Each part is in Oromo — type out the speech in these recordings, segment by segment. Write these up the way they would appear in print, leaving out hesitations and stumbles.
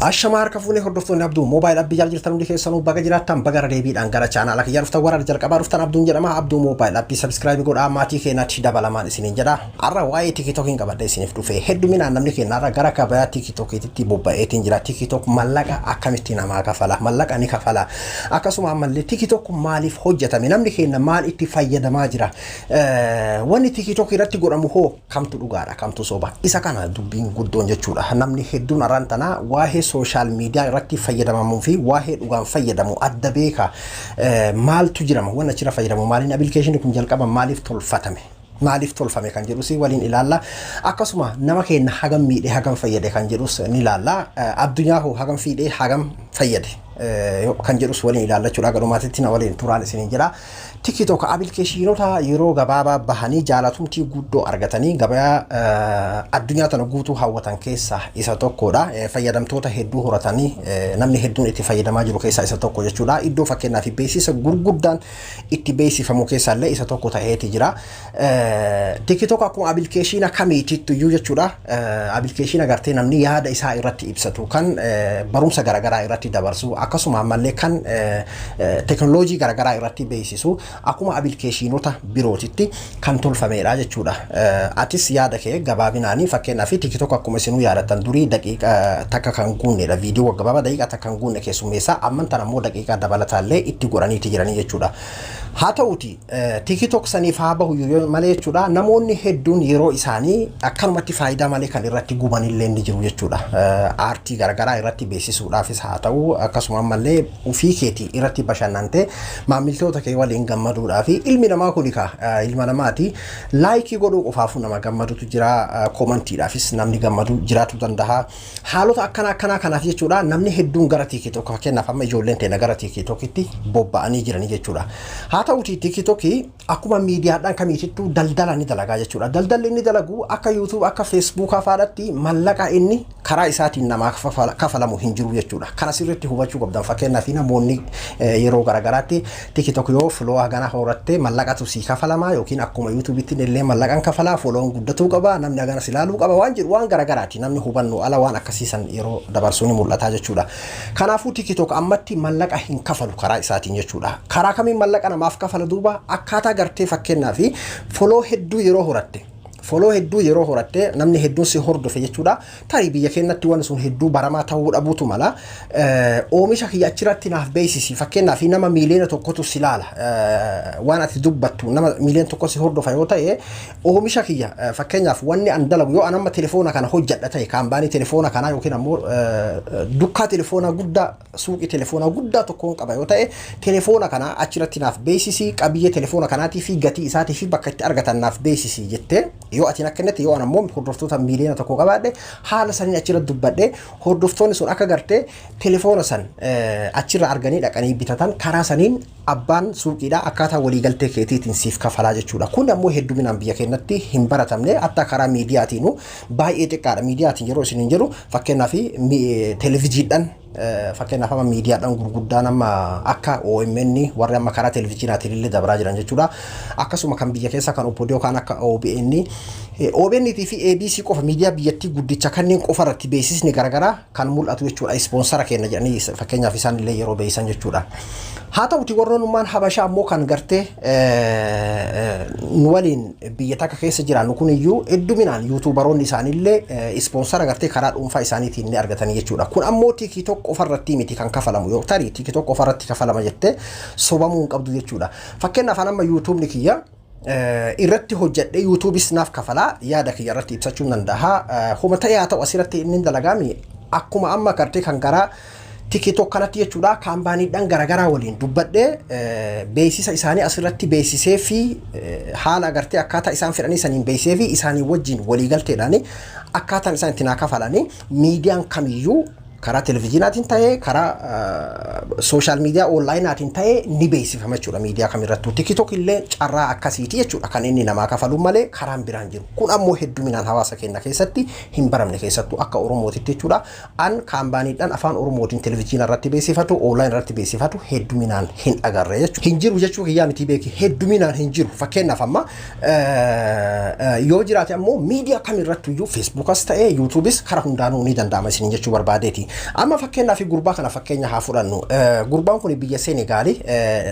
Ashamaa harka fuunee, hordoftoonni Abduu Mobile App jala jirtan hundi keessanuu, baga jiraattan, baga irra deebiidhaan gara chaanaala kiyyaa dhuftan. Warra jalqabaa dhuftan, Abduun jedhama. Abduu Mobile App subscribe godhaa, maatii keenyatti dabalamaan isiniin jedha. Har'a waa'ee TikTokiin qabadhee isiniif dhufe. Hedduminaan namni keenya har'a gara gabayaa TikTokiitti bobba'eetiin jira. TikTok mallaqa akkamitti namaa kafala? Mallaqa ni kafala? Akkasuma ammallee TikTok maaliif hojjetame? Namni keenya maal itti fayyadamaa jira? Wanni TikTok irratti godhamu hoo kamtu dhugaadha, kamtu soba? Isa kana dubbiin guddoon jechuudha. Namni hedduun arraan tana waa'ee social media irratti fayyadamamuu fi waa'ee dhugaan fayyadamu adda beeka. Maaltu jirama? Wanni achirra fayyadamu maaliin? Appilikeeshinii kun jalqaba maaliif tolfatame? Maaliif tolfame kan jedhus waliin ilaalla. Akkasuma nama keenya hagam miidhee, hagam fayyade kan jedhus ni ilaalla. Addunyaa hoo hagam fiidhee, hagam fayyade kan jedhus waliin ilaalla jechuudha. Galumaatitti na waliin turaan isiniin jedha. TikTok appilikeeshinota yeroo gabaabaa bahanii jaalatumtii guddoo argatanii gabayaa addunyaa tana guutuu hawwatan keessaa isa tokkodha. Fayyadamtoota hedduu horatanii namni hedduun itti fayyadamaa jiru keessaa isa tokko jechuudha. Iddoo fakkeenyaaf beeksisa gurguddaan itti beeksifamu keessaa illee isa tokko ta'eeti jira. TikTok akkuma appilikeeshina kamiititti iyyuu jechuudha. Appilikeeshina gartee namni yaada isaa irratti ibsatu, kan barumsa garaagaraa irratti dabarsu, akkasuma ammallee kan teknooloojii garaagaraa irratti beeksisu, akkuma appilikeeshinota birootitti kan tolfamedha jechuudha. Atis yaada kee gabaabinaanii, fakkeenyaaf TikTok akkuma isinuu yaadattan durii daqiiqaa 1 kan guunnedha. Viidiyoo gabaabaa daqiiqaa 1 kan guunne keessummeessaa, amman tana immoo daqiiqaa dabalataallee itti godhaniiti jiranii jechuudha. Haa ta'uti TikTok saniif haa bahu malee jechuudha, namoonni hedduun yeroo isaanii akkanumatti faayidaa malee kan irratti gubanillee ni jiru jechuudha. Aartii garaagaraa irratti beeksisuudhaafis haa ta'u, akkasuma ammallee ofii keetii irratti bashannantee maamiltoota kee waliin gammaduudhaa fi ilmi namaa kun ilma namaati, like godhuu qofaafuu nama gammadutu jira, commentiidhaafis namni gammadu jiraachuu danda'a. Haalota akkana akkanaa kanaaf jechuudha namni hedduun gara TikTok, fakkeenyaaf amma ijoolleen teenya gara TikTokitti bobba'anii jiranii jechuudha. Haa ta'uti TikTokii akkuma miidiyaadhaan kamiitittuu daldala ni dalagaa jechuudha. Daldalli inni dalagu akka YouTube, akka Facebookaa faadhatti mallaqa inni karaa isaatiin namaa kafalamu hin jiru jechuudha. Kana sirriitti hubachuu qabdan. Fakkeenyaaf namoonni yeroo garaagaraatti TikTok yoo follow hagana horatte mallaqatu sii kafalama, yookiin akkuma YouTubeitti illee mallaqan kafalaa, follown guddatuu qaba, namni hagana si ilaaluu qaba waan jedhu, waan garaagaraati, namni hubannoo ala waan akkasiisan yeroo dabarsuu ni mul'ata jechuudha. Kanaafuu TikTok ammatti mallaqa hin kafalu karaa isaatiin jechuudha. Karaa kamiin mallaqa namaaf kafala duuba? Akkaataa gartee fakkeenyaaf follow hedduu yeroo horatte, follow hedduu yeroo horatte, namni hedduun si hordofe jechuudha. Tarii biyya keenyatti wanti sun hedduu baramaa ta'uu dhabuutu mala. Oomisha kiyya achirratti naaf beeksisi. Fakkeenyaaf nama miiliyoona 1tu si ilaala. Waan ati dubbattu nama miiliyoona 1 si hordofa yoo ta'e, oomisha kiyya, fakkeenyaaf wanni an dalagu, yoo an amma telefoona kana hojjedha ta'e, kaampaanii telefoona kanaa yookiin ammoo dukkaa telefoonaa guddaa, suuqii telefoonaa guddaa tokkoon qaba yoo ta'e, telefoona kana achirratti naaf beeksisi, qabiyyee telefoona kanaatii fi gatii isaatii fi bakka itti argatan naaf beeksisi jettee yoo atiin akka inni, yoo an ammoo hordoftoota miiliyoona 1 qabaadhe, haala saniin achirratti dubbadhe, hordoftoonni sun akka gartee telefoona san achirra arganii dhaqanii bitatan, karaa saniin abbaan suuqiidhaa akkaataa waliigaltee keetiitiin siif kafalaa jechuudha. Kun ammoo hedduminaan biyya keenyatti hin baratamne, hatta karaa miidiyaatiinuu baay'ee xiqqaadha. Miidiyaatiin yeroo isin hin jedhu, fakkeenyaaf televiziidhaan, fakkeenyaaf amma miidiyaadhaan gurguddaan amma akka OMN, warri amma karaa televiziinaatiin illee dabraa jiran jechuudha. Akkasuma kan biyya keessa kan OPD yookaan akka OBN, OBN fi ABC qofa, miidiyaa biyyattii guddicha kanneen qofa irratti beeksisni garaagaraa kan mul'atu jechuudha. Sponsor kenna jedhanii fakkeenyaaf isaan illee yeroo beeksisan jechuudha. Haa ta'uti warroonummaan Habashaa ammoo kan gartee nu waliin biyya takka keessa jiraannu kun iyyuu hedduminaan YouTuberoonni isaaniillee sponsor gartee karaa dhuunfaa isaaniitiin ni argatanii jechuudha. Kun ammoo TikTok qofarratti miti kan kafalamu, yoo tarii TikTok qofarratti kafalama jettee sobamuu hin qabdu jechuudha. Fakkeenyaaf amma YouTubeni kiyya irratti hojjedhee YouTubeis naaf kafalaa, yaada kiyya irratti ibsachuu danda'a. Homa ta'ee haa ta'u, asirratti inni dalagaami akkuma amma gartee kan garaa TikTok kanatti jechuudha, kaampaaniidhaan garaagaraa waliin dubbadhee beeksisa isaanii asirratti beeksisee fi haala agartee akkaataa isaan fedhanii saniin beeksisee fi isaanii wajjin waliigalteedhaan akkaataan isaan itti naa kafalanii, miidiyaan kamiyyuu karaa televezyiinaatiin ta'ee, karaa social media onlineaatiin ta'ee ni beeksifama jechuudha miidiyaa kamirrattuu. TikTok illee carraa akkasiiti jechuudha kan inni namaa kafalu malee karaan biraan jiru. Kun ammoo hedduminaan hawaasa keenya keessatti hin baramne, keessattuu akka Oromootitti jechuudha. An kaampaaniidhaan afaan Oromootiin televezyiina irratti beeksifatu, online irratti beeksifatu hedduminaan hin agarre jechuudha. Hin jiru jechuu kiyyaa miti, beeki, hedduminaan hin jiru. Fakkeenyaaf amma yoo jiraate ammoo miidiyaa kamirrattuyyuu, Facebookas ta'ee YouTubeis, karaa hundaanuu ni danda'ama isiniin jechuu barbaadeeti. Amma fakkeenyaaf gurbaa kana fakkeenya haa fudhannu. Gurbaan kun biyya Senegaalii,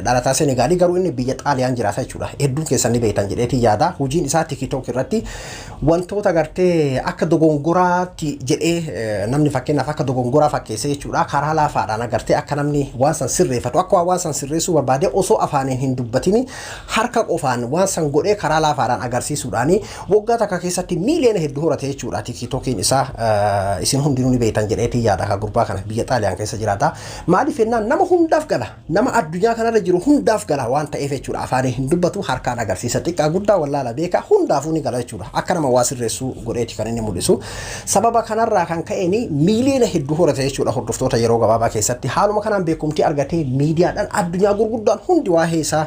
dhalataa Senegaalii, garuu inni biyya Xaaliyaan jiraata jechuudha. Hedduun keessan ni beektan jedheetii yaada. Hojiin isaa TikTok irratti wantoota gartee akka dogongoraatti jedhee namni fakkeenyaaf akka dogongoraa fakkeessee jechuudha. Karaa laafaadhaan agartee akka namni waan san sirreeffatu, akka waan san sirreessuu barbaade osoo afaaniin hin dubbatini harka qofaan waan san godhee karaa laafaadhaan agarsiisuudhaani waggaa takka keessatti miiliyoona hedduu horate jechuudha. TikTokiin isaa isin hundinuu ni beektan jedheetii yaada. Ka gurbaa kana biyya Xaaliyaan keessa jiraata. Maaliif jennaan nama hundaaf gala. Nama addunyaa kanarra jiru hundaaf gala waan ta'eef jechuudha. Afaaniin hin dubbatu, harkaan agarsiisa. Xiqqaa guddaa, wallaala beeka, hundaafuu ni gala jechuudha. Akka nama waa sirreessuu godheeti kan inni mul'isu. Sababa kanarraa kan ka'een miiliyoona hedduu horate jechuudha hordoftoota yeroo gabaabaa keessatti. Haaluma kanaan beekumtii argatee miidiyaadhaan addunyaa gurguddaan hundi waa'ee isaa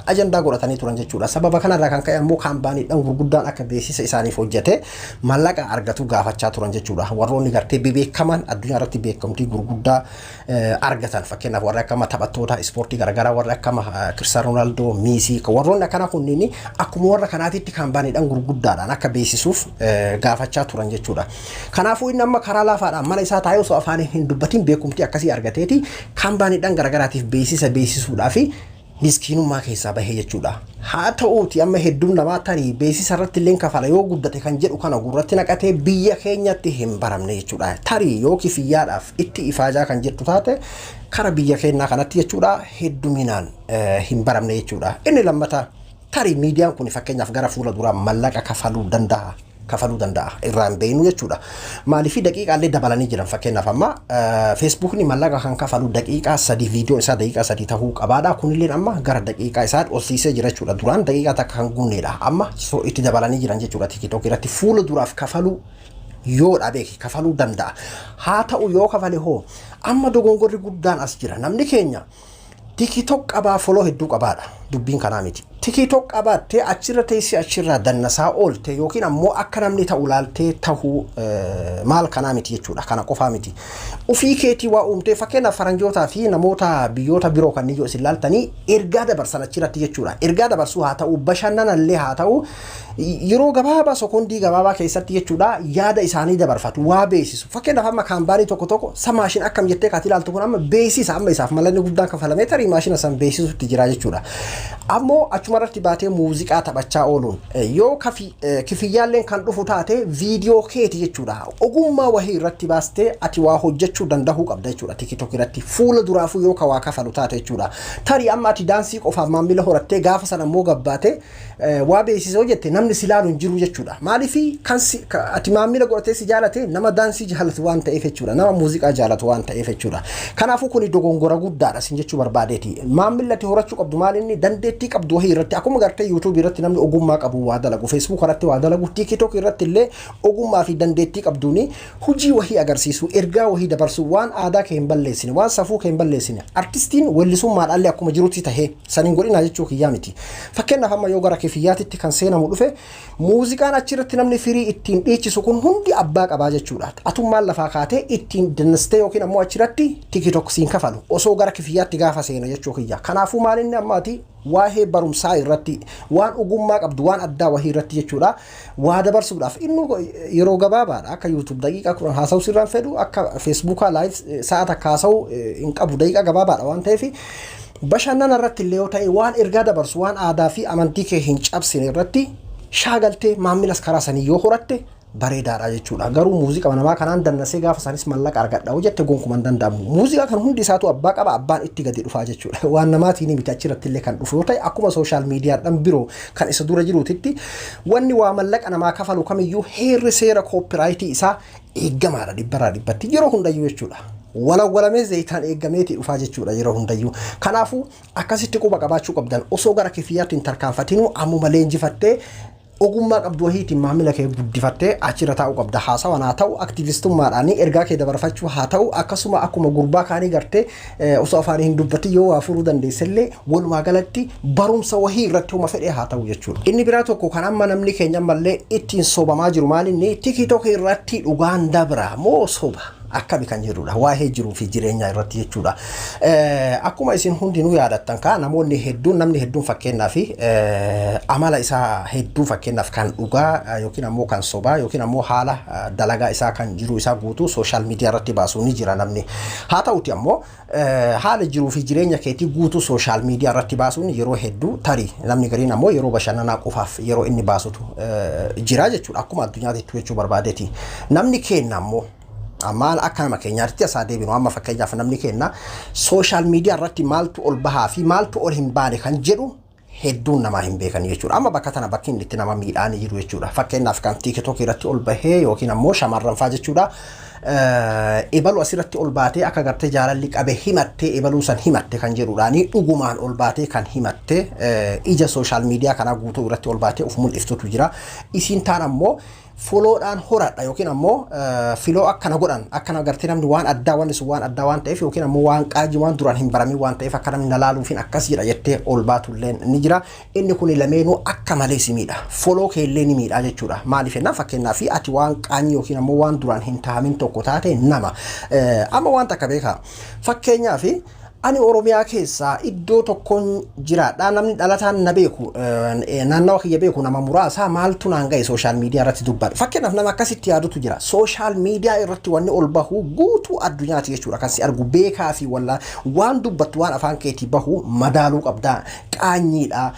ajandaa godhatanii turan jechuudha. Sababa kanarraa kan ka'e ammoo kaampaaniidhaan gurguddaan akka beeksisa isaaniif hojjete mallaqa argatu gaafachaa turan jechuudha. Warroonni gartee bebeekaman addunyaa irratti beekamtii gurguddaa argatan, fakkeenyaaf warri akkama taphattoota ispoortii garaagaraa, warri akkama Kiristaanoo Roonaaldoo, Miisii, warroonni akkana kunniin akkuma warra kanaatitti kaampaaniidhaan gurguddaadhaan akka beeksisuuf gaafachaa turan jechuudha. Kanaafuu inni amma karaa laafaadhaan mana isaa taa'ee osoo afaaniin hin dubbatin beekumtii akkasii argateeti kaampaaniidhaan garaagaraatiif beeksisa beeksisuudhaa fi miskiinummaa keessaa bahee jechuudha. Haa ta'uuti amma hedduun namaa tarii beeksisa irratti illee kafala yoo guddate kan jedhu kana gurratti naqatee biyya keenyatti hin baramne jechuudha. Tarii yoo kifiyyaadhaaf itti ifaajaa kan jettu taate kara biyya keenyaa kanatti jechuudha hedduminaan hin baramne jechuudha. Inni lammataa, tarii miidiyaan kun fakkeenyaaf gara fuula duraa mallaqa kafaluu danda'a. Kafaluu danda'a irraa hin beeknu jechuudha. Maaliif daqiiqaallee dabalanii jiran. Fakkeenyaaf amma Feesbuukni mallaqa kan kafalu daqiiqaa 3, viidiyoon isaa daqiiqaa 3 tahuu qabaadha. Kunillee amma gara daqiiqaa isaa ol siisee jira jechuudha. Duraan daqiiqaa 1 kan guunneedha. Amma itti dabalanii jiran jechuudha. TikTok irratti fuula duraaf kafaluu yoo dhabe kafaluu danda'a. Haa ta'u, yoo kafale hoo? Amma dogongorri guddaan as jira. Namni keenya TikTok qabaa, follow hedduu qabaadha. Dubbiin kanaa miti. TikTok qabaattee achirra teessee achirraa dannasaa oolte yookiin ammoo akka namni ta'u laaltee tahuu maal kanaa miti jechuudha. Kana qofaa miti. Ufii keetii waa uumtee, fakkeenyaaf faranjootaa fi namoota biyyoota biroo kanneen yoo isin laaltanii ergaa dabarsan achirratti jechuudha. Ergaa dabarsuu haa ta'u, bashannanallee haa ta'u, yeroo gabaabaa, sekondii gabaabaa keessatti jechuudha yaada isaanii dabarfatu, waa beeksisu. Fakkeenyaaf amma kaampaanii tokko tokko sa maashin akkam jettee kaati ilaaltu kun amma beeksisa, amma isaaf mallanni guddaan kafalamee tarii maashina san beeksisutti jira jechuudha. Ammoo achuma irratti baatee muuziqaa taphachaa ooluun yoo kifiyyaalleen kan dhufu taate viidiyoo keeti jechuudha. Ogummaa wahii irratti baastee ati waa hojjechuu danda'uu qabda jechuudha. TikTok irratti fuula duraafuu yoo ka waa kafalu taate jechuudha. Tarii amma ati daansii qofaaf maamila horattee gaafa sana immoo gabbaate waa beeksisa hojjette namni si ilaalu hin jiru jechuudha. Maaliif kan ati maamila godhatee si jaalate nama daansii jaalatu waan ta'eef jechuudha. Nama muuziqaa jaalatu waan ta'eef jechuudha. Kanaafuu kuni dogongora guddaadha sin jechuu barbaadeeti. Maamilli ati horachuu qabdu maal inni dandeettii qabdu wahii irratti, akkuma gartee YouTube irratti namni ogummaa qabu waa dalagu, Facebook irratti waa dalagu, TikTok irratti illee ogummaa fi dandeettii qabduuni hojii wahii agarsiisu, ergaa wahii dabarsu, waan aadaa kee hin balleessine, waan safuu kee hin balleessine. Artistiin weellisummaadhaallee akkuma jirutti tahee san hin godhinaa jechuu kiyyaa miti. Fakkeenyaaf amma yoo gara kifiyyaatitti kan seenamu dhufe, muuziqaan achirratti namni firii ittiin dhiichisu kun hundi abbaa qabaa jechuudha. Atummaan lafaa kaatee ittiin dannastee yookiin ammoo achirratti TikTok siin kafalu osoo gara kifiyyaatti gaafa seena jechuu kiyya. Kanaafuu maal inni amma ati waa'ee barumsaa irratti, waan ogummaa qabdu, waan addaa wahii irratti jechuudha waa dabarsuudhaaf, inni yeroo gabaabaadha. Akka YouTube daqiiqaa 10 haasa'u sirraan fedhu, akka Facebookaa live sa'a 1 haasa'u hin qabu. Daqiiqaa gabaabaadha waan ta'eef bashannana irratti illee yoo ta'e, waan ergaa dabarsu, waan aadaa fi amantii kee hin cabsine irratti shaagaltee maamilas karaa sanii yoo horatte bareedaadha jechuudha. Garuu muuziqaa namaa kanaan dannasee gaafa isaanis mallaqa argadha hojjette jette gonkumaa hin danda'amu. Muuziqaa kan hundi isaatu abbaa qaba, abbaan itti gadi dhufaa jechuudha. Waan namaatiin miti. Achirratti illee kan dhufu yoo ta'e, akkuma social miidiyaadhaan biroo kan isa dura jiruutitti, wanni waa mallaqa namaa kafalu kamiyyuu heerri seera copyrightii isaa eeggamaadha dhibbarraa dhibbatti yeroo hundayyuu jechuudha. Walawwalamee zayitaan eeggameeti dhufaa jechuudha yeroo hundayyuu. Kanaafuu akkasitti quba qabaachuu qabdan. Osoo gara kifiyyaatti hin tarkaanfatinuu ammuma leenjifattee ogummaa qabdu wahiitiin maamila kee guddifattee achirra taa'uu qabda. Haasawaan haa ta'u, aktivistummaadhaan ergaa kee dabarfachuu haa ta'u, akkasuma akkuma gurbaa kaanii gartee osoo afaanii hin dubbatin yoo waa furuu dandeessellee, walumaa galatti barumsa wahii irratti homa fedhee haa ta'u jechuudha. Inni biraa tokko kan amma namni keenya ammallee ittiin sobamaa jiru maal inni TikTok irratti dhugaan dabra moo soba? Akkami kan jedhudha. Waa'ee jiruu fi jireenyaa irratti jechuudha. Akkuma isin hundinuu yaadattan kaa, namoonni hedduun, namni hedduun fakkeenyaaf amala isaa hedduu, fakkeenyaaf kan dhugaa yookiin ammoo kan sobaa yookiin ammoo haala dalagaa isaa kan jiruu isaa guutuu social media irratti baasu ni jira namni. Haa ta'uti ammoo haala jiruu fi jireenya keetii guutuu social media irratti baasuun yeroo hedduu tarii namni gariin ammoo yeroo bashannanaa qofaaf yeroo inni baasutu jira jechuudha. Akkuma addunyaatti jechuu barbaadeeti. Namni keenya ammoo maal akka nama keenyaatti asaa deebinu, amma fakkeenyaaf namni keenya social media irratti maaltu ol bahaa fi maaltu ol hin baane kan jedhu hedduun namaa hin beekan jechuudha. Amma bakka tana bakki inni itti nama miidhaan jiru jechuudha. Fakkeenyaaf kan TikTok irratti ol bahee yookiin ammoo shamarran faa jechuudha. Ebalu asirratti ol baatee akka gartee jaalalli qabe himattee, ebaluu san himatte kan jedhudhaani dhugumaan ol baatee kan himatte, ija social media kanaa guutuu irratti ol baatee of mul'iftutu jira. Isiin taan ammoo followdhaan horadha yookiin ammoo follow akkana godhan, akkana gartee namni waan addaa, wanni sun waan addaa waan ta'eef yookiin ammoo waan qaajii, waan duraan hin baramin waan ta'eef, akka namni na laaluufin akkas jedha jettee ol baatullee ni jira. Inni kun lameenuu akka malee si miidha. Follow keellee ni miidha jechuudha. Maaliif jennaan, fakkeenyaaf ati waan qaanyii yookiin ammoo waan duraan hin taa'amin tokko taate nama. Amma waan takka beekaa. Fakkeenyaaf ani Oromiyaa keessaa iddoo tokkoon jiraadha. Namni dhalataan na beeku, naannawa kiyya beeku nama muraasa. Maaltu naan ga'e social media irratti dubbadha? Fakkeenyaaf nama akkasitti yaadutu jira. Social media irratti wanni ol bahu guutuu addunyaati jechuudha. Kan si argu beekaa fi wallaa waan dubbattu, waan afaan keetii bahu madaaluu qabda. Qaanyiidha.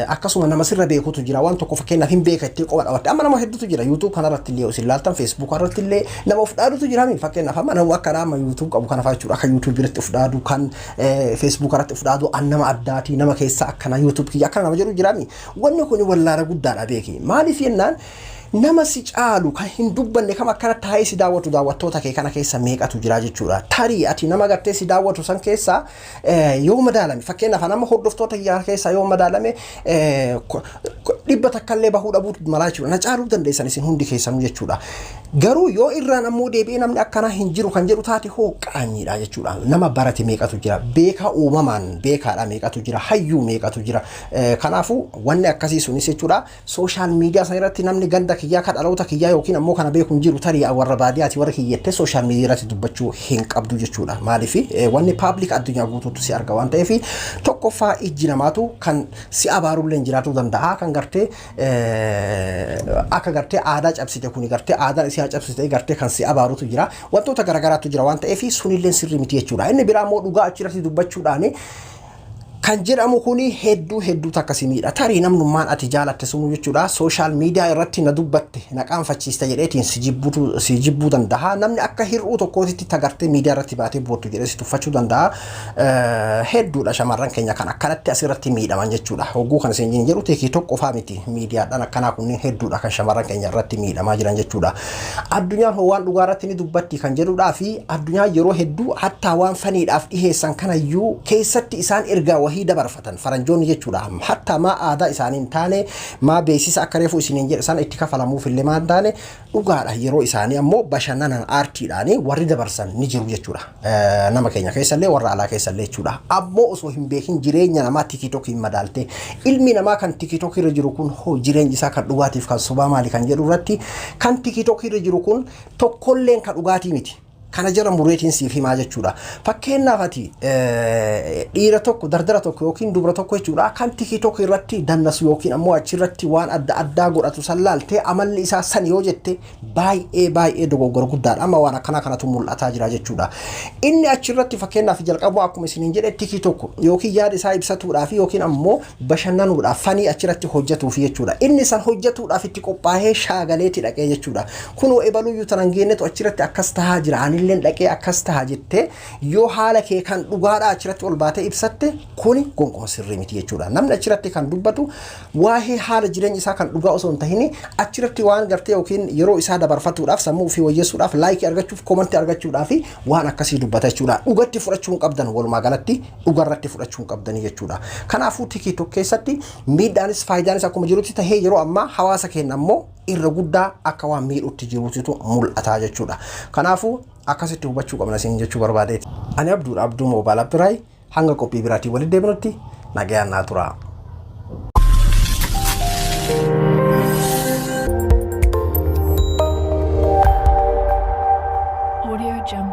Akkasuma nama sirra beekutu jira. Waan tokko fakkeenyaaf hin beeka itti qoba dhawatte. Amma nama hedduutu jira. YouTube kanarratti illee isin laaltan, Facebook irratti illee nama of dhaadutu jira. Fakkeenyaaf amma nama akka nama YouTube qabu kana fa'aa jechuudha. Akka YouTube biratti of dhaadu, kan Facebook irratti of dhaadu, an nama addaati, nama keessa akkana, YouTube kiyya akkana nama jedhu jiraami. Wanni kun wallaala guddaadha, beeki. Maaliif jennaan, nama si caalu kan hin dubbanne kam akkana taa'ee si daawwatu, daawwattoota kee kana keessa meeqatu jira jechuudha. Tarii ati nama gartee si daawwatu san keessa yoo madaalame, fakkeenyaaf nama hordoftoota kiyyaa keessa yoo madaalame, 100 illee bahuu dhabuu malaa jechuudha. Na caaluu dandeessan isin hundi keessanuu jechuudha. Garuu yoo irraan ammoo deebi'ee namni akkanaa hin jiru kan jedhu taate hoo, qaanyiidha jechuudha. Nama barate meeqatu jira? Beekaa uumamaan beekaadha meeqatu jira? Hayyuu meeqatu jira? Kanaafuu wanni akkasii sunis jechuudha. Social media sana irratti namni ganda kiyyaa kan dhaloota kiyyaa yookiin ammoo kana beeku hin jiru, tarii warra baadiyyaati warra kiyyattee social media irratti dubbachuu hin qabdu jechuudha. Maaliif, wanni public addunyaa guutuutti si arga waan ta'eef, tokkoffaa ijji namaatu kan si abaarullee hin jiraachuu danda'a, kan gartee akka gartee aadaa cabsite kuni, gartee aadaan isii cabsite, gartee kan si abaarutu jira. Wantoota garaagaraatu jira waan ta'eef sunillee sirrii miti jechuudha. Inni biraa immoo dhugaa achirratti dubbachuudhaani kan jedhamu kuni hedduu hedduu takka si miidha. Tarii namnummaan ati jaalatte sunu jechuudha. Social media irratti na dubbatte, na qaanfachiiste jedheetiin si jibbutu si jibbuu danda'a. Namni akka hir'uu tokkootitti tagartee miidiyaa irratti baatee boottu jedhee si tuffachuu danda'a. Hedduudha shamarran keenya kan akkanatti asirratti miidhaman jechuudha. Hogguu kan isin jedhu TikTok qofaa miti. Miidiyaadhaan akkanaa kunneen hedduudha kan shamarran keenya irratti miidhamaa jiran jechuudha. Addunyaan hoo waan dhugaa irratti ni dubbatti kan jedhudhaa fi addunyaan yeroo hedduu hattaa waan funnydhaaf dhiheessan kanayyuu keessatti isaan ergaa wahii dabarfatan faranjoonni jechuudha. Hattaa maa aadaa isaanii hin taane, maa beeksisa akka reefu isiniin jedhe sana itti kafalamuuf illee maa hin taane, dhugaadha yeroo isaanii ammoo bashannanan aartiidhaanii warri dabarsan ni jiru jechuudha. Nama keenya keessallee warra alaa keessallee jechuudha. Ammoo osoo hin beekin jireenya namaa TikTokiin madaalte, ilmi namaa kan TikTok irra jiru kun hoo jireenyi isaa kan dhugaatiif kan sobaa maali kan jedhu irratti, kan TikTok irra jiru kun tokkolleen kan dhugaatii miti. Kana jala mureetiin siif himaa jechuudha. Fakkeenyaaf ati dhiira tokko, dardara tokko yookiin dubra tokko jechuudha, kan TikTok irratti dannasu yookiin ammoo achirratti waan adda addaa godhatu san laaltee amalli isaa san yoo jette, baay'ee baay'ee dogoggora guddaadha. Amma waan akkanaa kanatu mul'ataa jira jechuudha. Inni achirratti fakkeenyaaf jalqabu akkuma isiniin jedhe TikTok yookiin yaada isaa ibsatuudhaaf yookiin ammoo bashannanuudhaaf funny achirratti hojjetuuf jechuudha. Inni san hojjetuudhaaf itti qophaa'ee shaagaleeti dhaqee jechuudha. Kunoo ebaluyyuu tanan geennetu achirratti akkas tahaa jira, anilleen dhaqee akkas taha jettee yoo haala kee kan dhugaadhaa achirratti ol baatee ibsatte, kuni gonkumaa sirrii miti jechuudha. Namni achirratti kan dubbatu waa'ee haala jireenya isaa kan dhugaa osoo hin tahin, achirratti waan gartee yookiin yeroo isaa dabarfatuudhaaf, sammuu ofii wayyeessuudhaaf, like argachuuf, comment argachuudhaaf waan akkasii dubbata jechuudha. Dhugatti fudhachuu hin qabdan, walumaa galatti dhugarratti fudhachuu hin qabdanii jechuudha. Kanaafuu TikTok keessatti miidhaanis faayidaanis akkuma jirutti tahee, yeroo ammaa hawaasa keenya ammoo irra guddaa akka waan miidhutti jiruutu mul'ata jechuudha. Kanaafuu akkasitti hubachuu qabna isin jechuu barbaadeeti. Ani Abduudha, Abduu Mobile Appiraay. Hanga qophii biraatiin walitti deebinutti nagayaan naa tura.